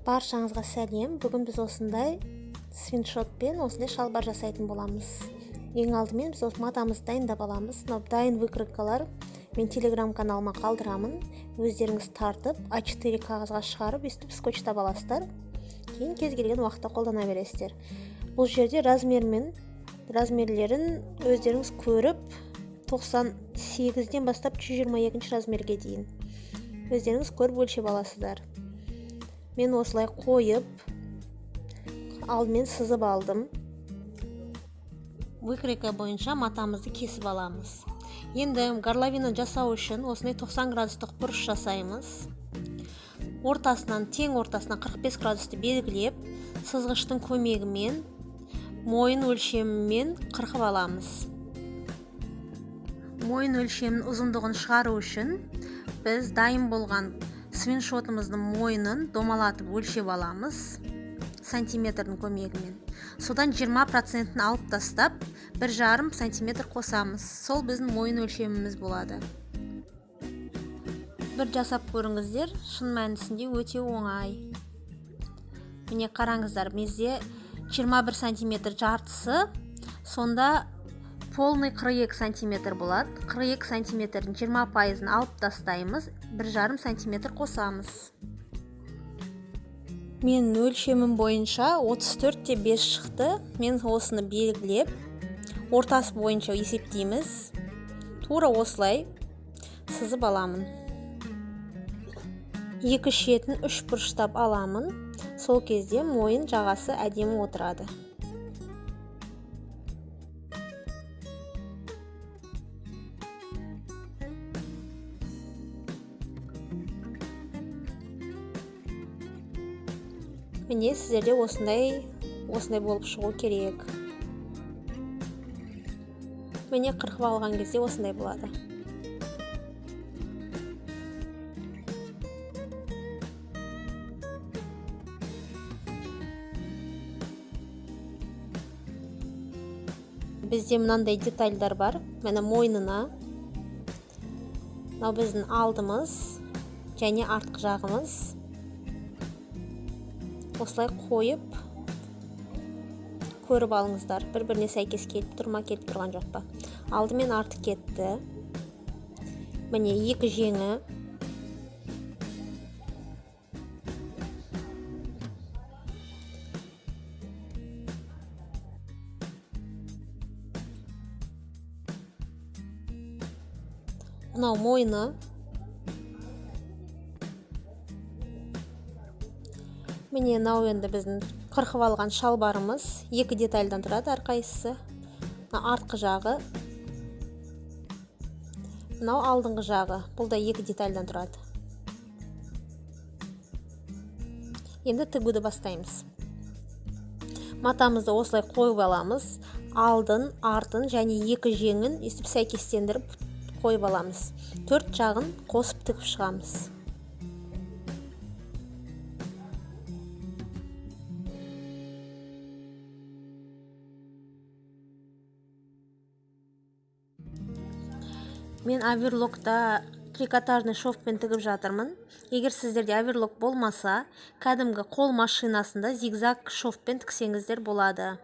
Баршаңызға сәлем. Бүгін біз осындай свитшотпен осындай шалбар жасайтын боламыз. Ең алдымен біз осы матамызды дайындап аламыз. Мынау дайын выкройкалар мен телеграм каналыма қалдырамын. Өздеріңіз тартып А4 қағазға шығарып, өстіп скотчтап аласыздар. Кейін кез келген уақытта қолдана бересіздер. Бұл жерде размерлерін өздеріңіз көріп, 98-ден бастап 122 размерге дейін өздеріңіз көріп өлшеп аласыздар. Мен осылай қойып, алдымен сызып алдым. Выкройка бойынша матамызды кесіп аламыз. Енді горловина жасау үшін осындай 90 градустық бұрыш жасаймыз. Ортасынан, тең ортасынан 45 градусты белгілеп, сызғыштың көмегімен мойын өлшемімен қырқып аламыз. Мойын өлшемінің ұзындығын шығару үшін біз дайын болған свитшотымыздың мойнын домалатып өлшеп аламыз сантиметрдің көмегімен. Содан 20%-ін алып тастап, 1,5 сантиметр қосамыз. Сол біздің мойын өлшеміміз болады. Бір жасап көріңіздер, шын мәнісінде өте оңай. Міне қараңыздар, бізде 21 сантиметр жартысы, сонда полный 42 сантиметр болады. 42 сантиметрдің 20%-ын алып тастаймыз, 1,5 сантиметр қосамыз. Мен өлшемім бойынша 34,5 шықты. Мен осыны белгілеп, ортасы бойынша есептейміз. Тура осылай сызып аламын. Екі шетін үш бұрыштап аламын. Сол кезде мойын жағасы әдемі отырады. Міне сіздерде осындай болып шығу керек. Міне қырқып алған кезде осындай болады. Бізде мынандай детальдар бар. Міне мойнына. Мынау біздің алдымыз және артқы жағымыз. Осылай қойып көріп алыңыздар. Бір-біріне сәйкес келіп тұр ма, келіп тұрған жоқ па. Алды мен арты кетті. Міне екі жеңі. Мынау мойны. Міне мынау енді біздің қырқып алған шалбарымыз. Екі детальдан тұрады әрқайсысы. Мына артқы жағы, мынау алдыңғы жағы. Бұл да екі детальдан тұрады. Енді тігуді бастаймыз. Матамызды осылай қойып аламыз. Алдын, артын және екі жеңін өстіп сәйкестендіріп қойып аламыз. Төрт жағын қосып тігіп шығамыз. Мен оверлокта трикотажный шовпен тігіп жатырмын. Егер сіздерде оверлок болмаса, кәдімгі қол машинасында зигзаг шовпен тіксеңіздер болады.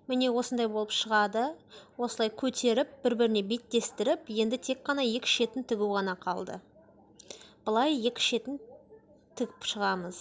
Міне осындай болып шығады. Осылай көтеріп, бір-біріне беттестіріп, енді тек қана екі шетін тігу ғана қалды. Былай екі шетін тігіп шығамыз.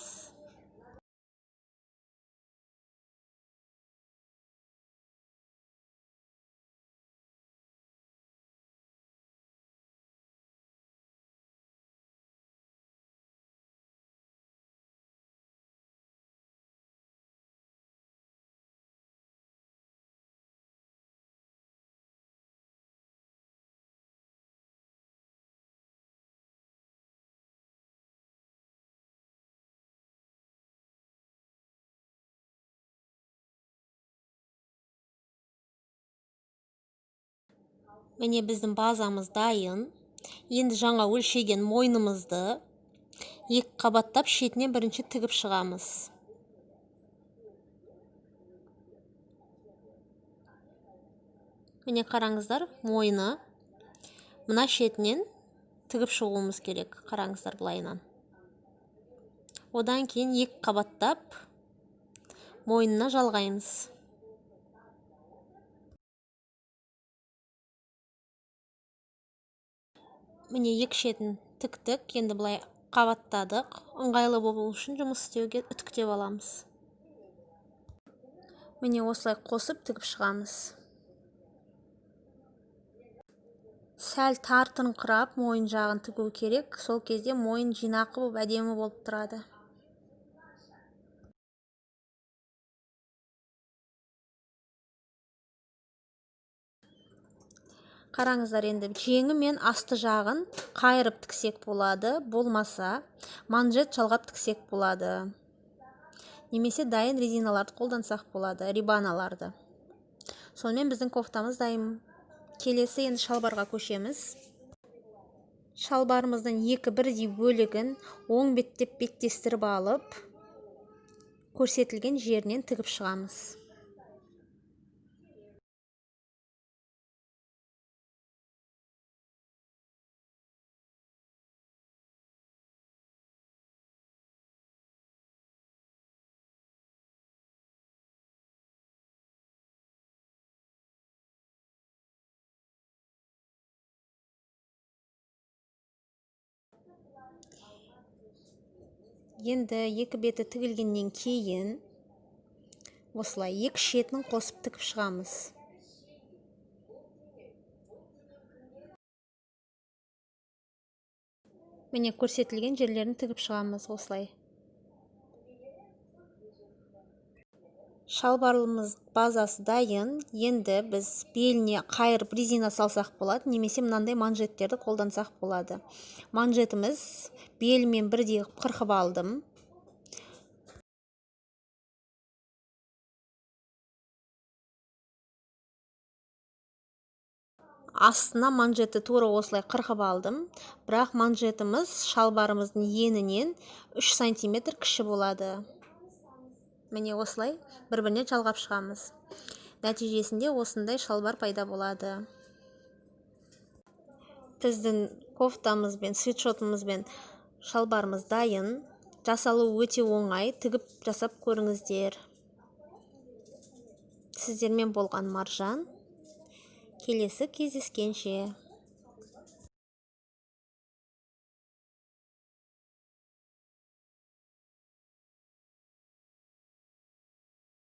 Міне біздің базамыз дайын. Енді жаңа өлшеген мойнымызды екі қабаттап шетінен бірінші тігіп шығамыз. Міне қараңыздар, мойны мына шетінен тігіп шығуымыз керек. Қараңыздар былайынан. Одан кейін екі қабаттап мойнына жалғаймыз. Міне екі шетін тіктік, енді былай қабаттадық. Ыңғайлы болу үшін жұмыс істеуге үтіктеп аламыз. Міне осылай қосып тігіп шығамыз. Сәл тартынқырап мойын жағын тігу керек, сол кезде мойын жинақы болып, әдемі болып тұрады. Қараңыздар, енді жеңі мен асты жағын қайырып тіксек болады, болмаса манжет жалғап тіксек болады. Немесе дайын резиналарды қолдансақ болады, рибаналарды. Сонымен біздің кофтамыз дайын. Келесі енді шалбарға көшеміз. Шалбарымыздың екі бірдей бөлігін оң беттеп беттестіріп алып, көрсетілген жерінен тігіп шығамыз. Енді екі беті тігілгеннен кейін осылай екі шетін қосып тігіп шығамыз. Міне көрсетілген жерлерін тігіп шығамыз осылай. Шалбарымыз базасы дайын. Енді біз беліне қайырып резина салсақ болады, немесе мынандай манжеттерді қолдансақ болады. Манжетіміз белімен бірдей қырқып алдым. Астына манжетті тура осылай қырқып алдым. Бірақ манжетіміз шалбарымыздың енінен 3 сантиметр кіші болады. Міне осылай бір-біріне жалғап шығамыз. Нәтижесінде осындай шалбар пайда болады. Біздің кофтамыз бен свитшотымыз бен шалбарымыз дайын. Жасалуы өте оңай, тігіп жасап көріңіздер. Сіздермен болған Маржан. Келесі кездескенше.